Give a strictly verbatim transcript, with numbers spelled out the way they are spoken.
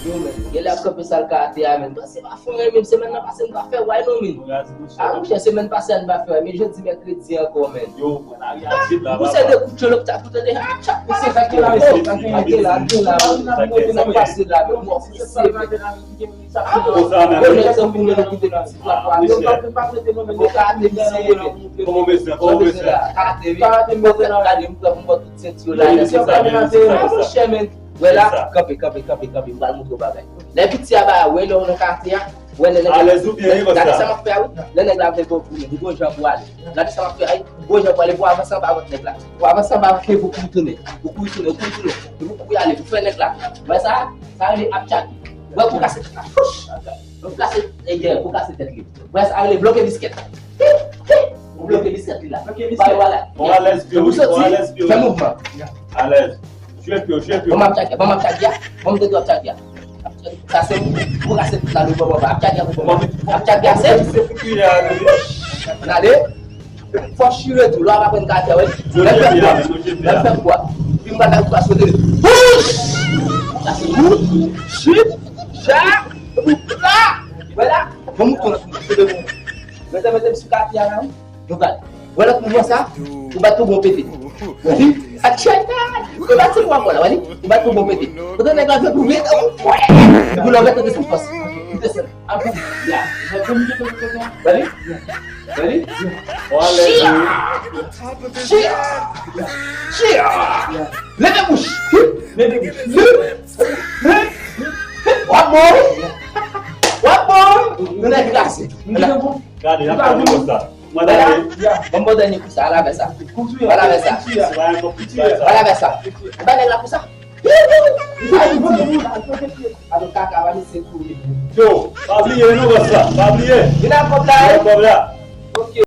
Yo, men, gen lè ap kanpe sal karate a, men. Panse pa fè anyen, men semèn nan pase, m pa fè why non, men. A, monchè, semèn pase a, n pa fè why, men jodi mèkredi ankò, men. Yo, mwen, lari a vid la, papa. Pouse de kout, yo, lòt ta koute de, ha, tchak, pase, sa ki la, sa ki la, sa ki la, sa ki la, men, mwen, se, men. Konsa menm. Yo, nèg sa, pou nou kite nan ti plat, yo, pa, pa trete non, men, karate, misye, men. Kòman w bezwen, kòman w bezwen? Karate, wi. Karate, m bezwen la. Gade, m pran, m pran tout senti yo la. Wi, se sa, men, se sa, se sa. Monchè, men. Wè la, kanpe, kanpe, kanpe, kanpe. M pral montre w bagay. Lè piti a ba, wè lè w nan katye a, wè lè nèg la. Alèz ou byen, wi, konsa. Gade sa m ap fè a, wi. Lè nèg la vle ba w kouri, li gon jan pou ale. Gade sa m ap fè a, wi. Gon jan pou ale, pou avanse anba vant nèg la. Pou avanse anba vant nèg, pou kouri tounen. Pou kouri tounen, pou kouri tounen. Pou kouri ale, pou fè nèg la. Wè sa, sa rele ap tchak. Wè pou kase tèt la. Fouch! Pou kase, e, yeah, pou kase tèt li. Wè sa rele bloke biskèt. Hi, hi. Ou bloke biskèt li la. Bloke biskèt. Bay wala. Bon, alèz, pye, wi. Bon, alèz, pye, wi. Fè mouvman. Alèz. Jwe pye, jwe pye. Bon, m ap tchak ya, bon, m ap tchak ya. Bon, m tande w ap tchak ya. Sa se pou kase tout la, nou bon, bon, ap tchak ya, bon, bon. Ap tchak ya, se. Se pou ki ya, wi. Ann ale. Fò chire tou, lè w ap aprann katye a, wi. Lè fè kwa, lè fè kwa. Pi m pa ta kwa sote. Wouch! Sa se wou, chit, cha, la. Wè la. Bon, mouton la, mouton la. Mete, mete m sou katye a la, wi. Nou pral. Wè lòt mouvman sa, ou bat pou bon pete. Wè li, ak chay, ou bat pou bon la, wè li, ou bat pou bon pete. Kote nèg la fè pou mete, ou, wè, pou lè w mete desann fòs. Desann. Apre, ya. Wè li, wè li. Chia! Chia! Chia! Leve bouch. Leve bouch. W ap bon, wi. W ap bon, wi. Nou nèg glase. Gade, y ap gade konsa. Mwen, gade. Ban m bon dènye kou sa, al avè sa. Al avè sa. Al avè sa. Ba nèg la kou sa. Alò, kaka, ba misye kouri. Yo, pa bliye, non, bòs la. Pa bliye. Vin ak kòb la, wi. Vin ak kòb la.